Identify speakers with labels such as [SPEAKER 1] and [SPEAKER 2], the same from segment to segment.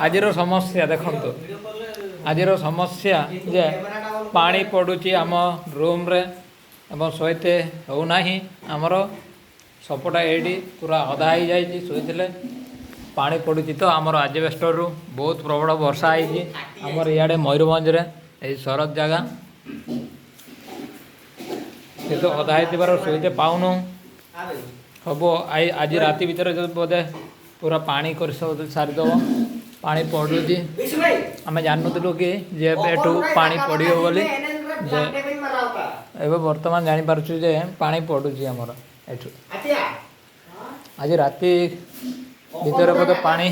[SPEAKER 1] ଆଜିର ସମସ୍ୟା ଦେଖନ୍ତୁ। ଆଜିର ସମସ୍ୟା ଯେ ପାଣି ପଡ଼ୁଛି ଆମ ରୁମ୍ରେ ଏବଂ ଶୋଇତେ ହେଉନାହିଁ। ଆମର ସପଟା ଏଇଠି ପୁରା ଅଧା ହେଇଯାଇଛି ଶୋଇଥିଲେ। ପାଣି ପଡ଼ୁଛି ତ ଆମର ଆଜବେଷ୍ଟରରୁ ବହୁତ ପ୍ରବଳ ବର୍ଷା ହେଇଛି ଆମର ଇଆଡ଼େ ମୟୂରଭଞ୍ଜରେ, ଏଇ ଶରତ ଜାଗା। କିନ୍ତୁ ଅଧା ହେଇଥିବାରୁ ଶୋଇତେ ପାଉନୁ। ହବ ଆଜି ରାତି ଭିତରେ ଯଦି ବୋଧେ ପୁରା ପାଣି କରି ସାରିଦେବ। ପାଣି ପଡ଼ୁଛି, ଆମେ ଜାଣିନଥିଲୁ କି ଯେ ଏଠୁ ପାଣି ପଡ଼ିବ ବୋଲି, ଯେ ଏବେ ବର୍ତ୍ତମାନ ଜାଣିପାରୁଛୁ ଯେ ପାଣି ପଡ଼ୁଛି ଆମର ଏଠୁ। ଆଜି ରାତି ଭିତରେ ବୋଧେ ପାଣି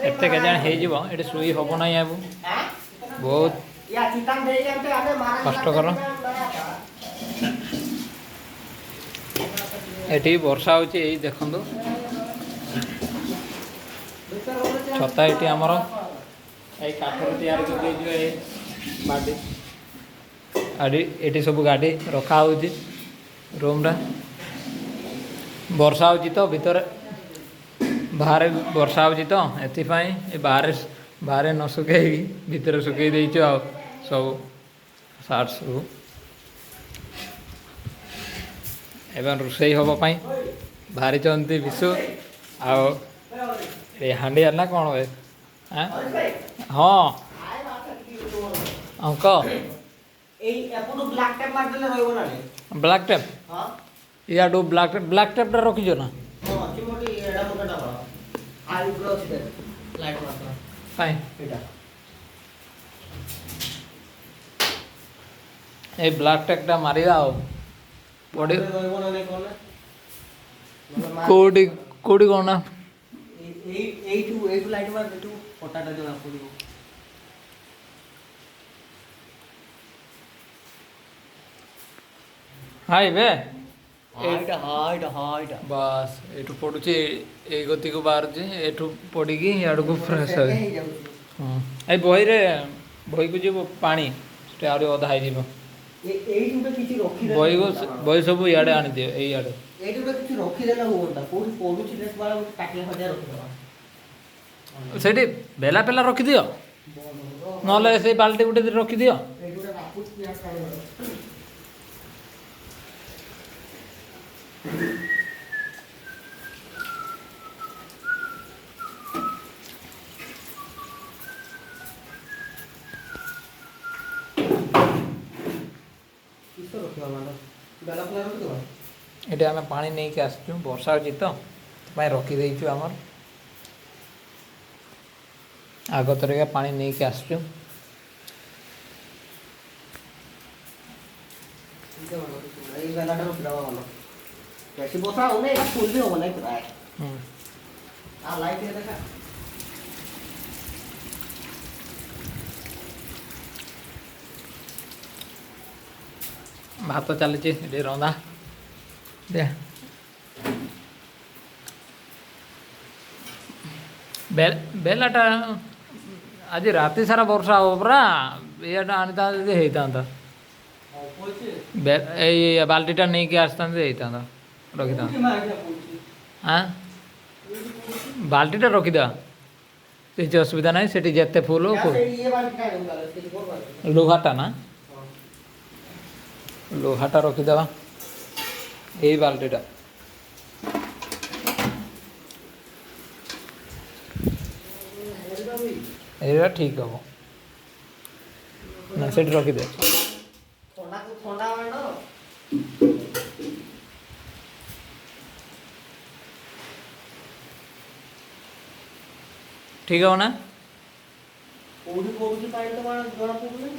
[SPEAKER 1] ଏତେ କେଜାଣି ହେଇଯିବ, ଏଠି ଶୋଇ ହେବ ନାହିଁ। ଆଉ ବହୁତ କଷ୍ଟକର। ଏଠି ବର୍ଷା ହେଉଛି, ଏଇ ଦେଖନ୍ତୁ ଛତା ଏଠି ଆମର ଏଇ କାଠରେ ତିଆରି କରିଦେଇଛୁ। ଏଇ ବାଡ଼ି ଆଡ଼ି ଏଠି ସବୁ ଗାଡ଼ି ରଖା ହେଉଛି ରୁମ୍ରେ। ବର୍ଷା ହେଉଛି ତ ଭିତରେ, ବାହାରେ ବର୍ଷା ହେଉଛି ତ ଏଥିପାଇଁ ଏ ବାହାରେ ବାହାରେ ନ ଶୁଖେଇକି ଭିତରେ ଶୁଖେଇ ଦେଇଛୁ। ଆଉ ସବୁ ସାର୍ଟ ସବୁ ଏବଂ ରୋଷେଇ ହେବା ପାଇଁ ବାହାରିଛନ୍ତି ବିଶୁ। ଆଉ ଏ ହାଣ୍ଡି ନା କ'ଣ? ହଁ ଅଙ୍କ, ବ୍ଲାକ୍ ଟେପ୍ ଇଆଡ଼ୁ ବ୍ଲାକ୍ ବ୍ଲାକ୍ ଟେପ୍ଟା ରଖିଛ ନା କାଇଁ? ଏଇ ବ୍ଲାକ୍ ଟେପ୍ଟା ମାରିବା ଆଉ ପଡ଼ି କୋଉଠି କୋଉଠି କ'ଣ ନା
[SPEAKER 2] ଏଇଠୁ ଏଇଠୁ ଲାଇଟ୍ ମାର, ଏଠୁ ଫଟାଟା ଜଣା ପଡ଼ିବ।
[SPEAKER 1] ହାଇ ବେ।
[SPEAKER 2] ହାଇଟା ହାଇଟା ହାଇଟା।
[SPEAKER 1] ବାସ୍, ଏଇଠୁ ପଡ଼ୁଛି, ଏଇ ଗତିକୁ ବାହାରୁଛି, ଏଠୁ ପଡ଼ିକି ଇଆଡ଼କୁ ଫ୍ରେଶ୍
[SPEAKER 2] ହେଇଯାଉଛି।
[SPEAKER 1] ହଁ, ଏଇ ବହିରେ ବହିକୁ ଯିବ ପାଣି, ସେଠି ଆହୁରି ଅଧା ହେଇଯିବ।
[SPEAKER 2] ଏଇଠି ଗୋଟେ କିଛି ରଖିଦେଲେ,
[SPEAKER 1] ବହିକୁ ବହି ସବୁ ଇଆଡ଼େ ଆଣିଦିଅ, ଏଇଆଡ଼େ।
[SPEAKER 2] ଏଇଠି ଗୋଟେ କିଛି ରଖିଦେଲେ ହୁଅନ୍ତା। କୋଉଠି ପଡୁଛି ବାଲା ଗୋଟେ ତାଟିଆ ଫାଟିଆ ରଖିଦେବା।
[SPEAKER 1] ସେଇଠି ବେଲା ଫେଲା ରଖିଦିଅ, ନହେଲେ ସେଇ ବାଲ୍ଟି ଗୋଟେ ରଖିଦିଅ।
[SPEAKER 2] ଏଇଠି ଗୋଟେ ରାପୁଛି।
[SPEAKER 1] ଏଠି ଆମେ ପାଣି ନେଇକି ଆସିଛୁ, ବର୍ଷା ହେଉଛି ତ ସେଥିପାଇଁ ରଖିଦେଇଛୁ। ଆମର ଆଗତରିକା ପାଣି ନେଇକି ଆସିଛୁ।
[SPEAKER 2] ଏଇ ବେଲାଟା ରଖିଦେବା ଭଲ। ବେଶୀ ବର୍ଷା ହଉନି, ଏଇଟା ଫୁଲ ବି ହବ ନାହିଁ ପ୍ରାୟ। ଆଉ ଲାଇଟ୍ ଦେଖା।
[SPEAKER 1] ଭାତ ଚାଲିଛି ଏଠି ରନ୍ଧା। ଦେ ବେଲାଟା। ଆଜି ରାତି ସାରା ବର୍ଷା ହବ ପରା। ଇଏଟା ଆଣିଥାନ୍ତେ ଯଦି ହେଇଥାନ୍ତା, ଏଇ ବାଲ୍ଟିଟା ନେଇକି ଆସିଥାନ୍ତେ, ହେଇଥାନ୍ତା, ରଖିଥାନ୍ତା। ଆଁ ବାଲ୍ଟିଟା ରଖିଦେବା, କିଛି ଅସୁବିଧା ନାହିଁ। ସେଠି ଯେତେ ଫୁଲ ହଉ, ଲୁହାଟା ନା, ଲୁହାଟା ରଖିଦେବା। ଏଇ ବାଲ୍ଟିଟା ଏଇଟା ଠିକ୍ ହବ ନା? ସେଠି ରଖିଦେ।
[SPEAKER 2] ଥଣ୍ଡା।
[SPEAKER 1] ଠିକ୍ ହବ ନା?
[SPEAKER 2] କୋଉଠି ପଡୁଛି ପାଣି ତ ଜଣା ପଡୁନି।